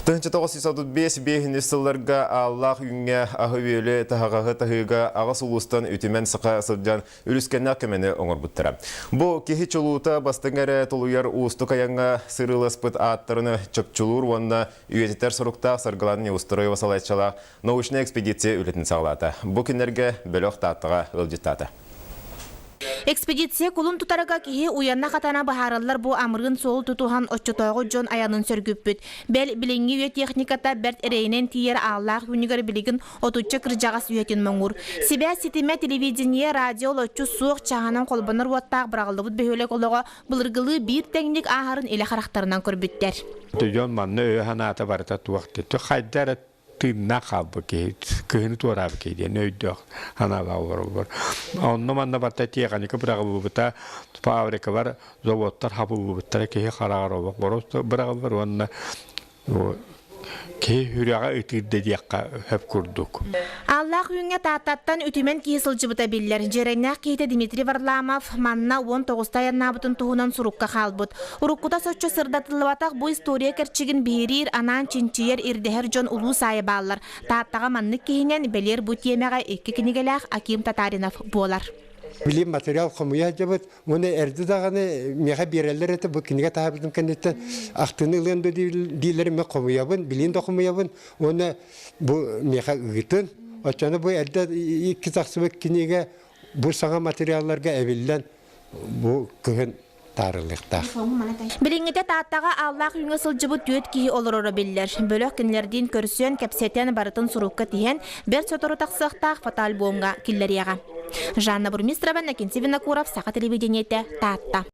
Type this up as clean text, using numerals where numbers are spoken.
1935 биэһини сылларга Ааллаах Үүҥҥэ аһы-үөлү, таһаҕаһы таһыыга аҕыс улуустан үтүмэн саха сылдьан үлүскэннээх көмөнү оҥорбуттара. Бу киһи чулуута бастыҥ эрэ тулуйар уустук айаҥҥа сырыыласпыт ааттарын чопчулуур уонна үйэтитэр соруктаах Саргылана Неустроева салайаччылаах научнай экспедиция үлэтин саҕалаата. Бу күннэргэ бөлөх Тааттаҕа ыалдьыттаата. Экспедиция кулун тутарга киһи уйана-хатана быһаарыллар бу амырыын суолу тутуһан оччотооҕу дьон айанын сөргүппүт. Бэл, билиҥҥи үйэ техниката бэрт эрэйинэн тиийэр ааллаах үүнүгэр билигин отучча кырдьаҕас үйэтин моҥуур. Сибээс ситимэ, телевидение, радио олоччу суох чааһынан холбонор уоттаах быраҕыллыбыт бөһүөлэк олоҕо былыргылыы биир тэҥник ааһарын илэ харахтарынан көрбүттэр. Дьон манна өйө-санаата барыта туох хайда эрэ тыыннаах хаалбыт киһи, кыһыны туораабыт киһи диэн өйдөөх санаалаах олороллор. Онно манна барыта тиэхиньикэ быраҕыллыбыта, фабрикалар, заводтар хабыллыбыттара киһи хараҕар олох быраҕыллар уонна киһи сүрэҕэ ытыыр да диэххэ сөп курдук. Ааллаах Үүҥҥэ Тааттаттан үтүмэн киһи сылдьыбыта биллэр. Дьиэрэҥнээх киһитэ Дмитрий Варламов манна 19 айаннаабытын туһунан сурукка хаалбыт. Уруккута соччо сырдатыллыбатах бу история кэрчигин биһириир, анаан чинчийэр, ирдэһэр дьон улуус аайы бааллар. Тааттаҕа маннык киһинэн бэлиэр бу тиэмэҕэ икки кинигэлээх Аким Татаринов буолар. Билим материал хомуйа сылдьабыт. Уонна эрдэ даҕаны миэхэ биэрэллэр этэ бу кинигэ таһаарбытым кэнниттэн ахтыыны ылыан да дииллэрин мен хомуйабын, билиин да хомуйабын. Уонна бу миэхэ ыытын. Оччону бу эрдэ икки тахсыбыт кинигэ бу саҥа материалларга эбиллэн бу кыһын таарыллыахтаах. Билиҥҥитэ Тааттаҕа Ааллаах Үүҥҥэ сылдьыбыт түөрт киһи олороро биллэр. Бөлөх кинилэрдиин көрсөн, кэпсэтэн, барытын сурукка тиһэн, бэрт сотору тахсыахтаах фотоальбомҥа киллэриэҕэ. Жанна Бурмистрова, Накинси Винокуров, Саха телевидениетэ, Таатта.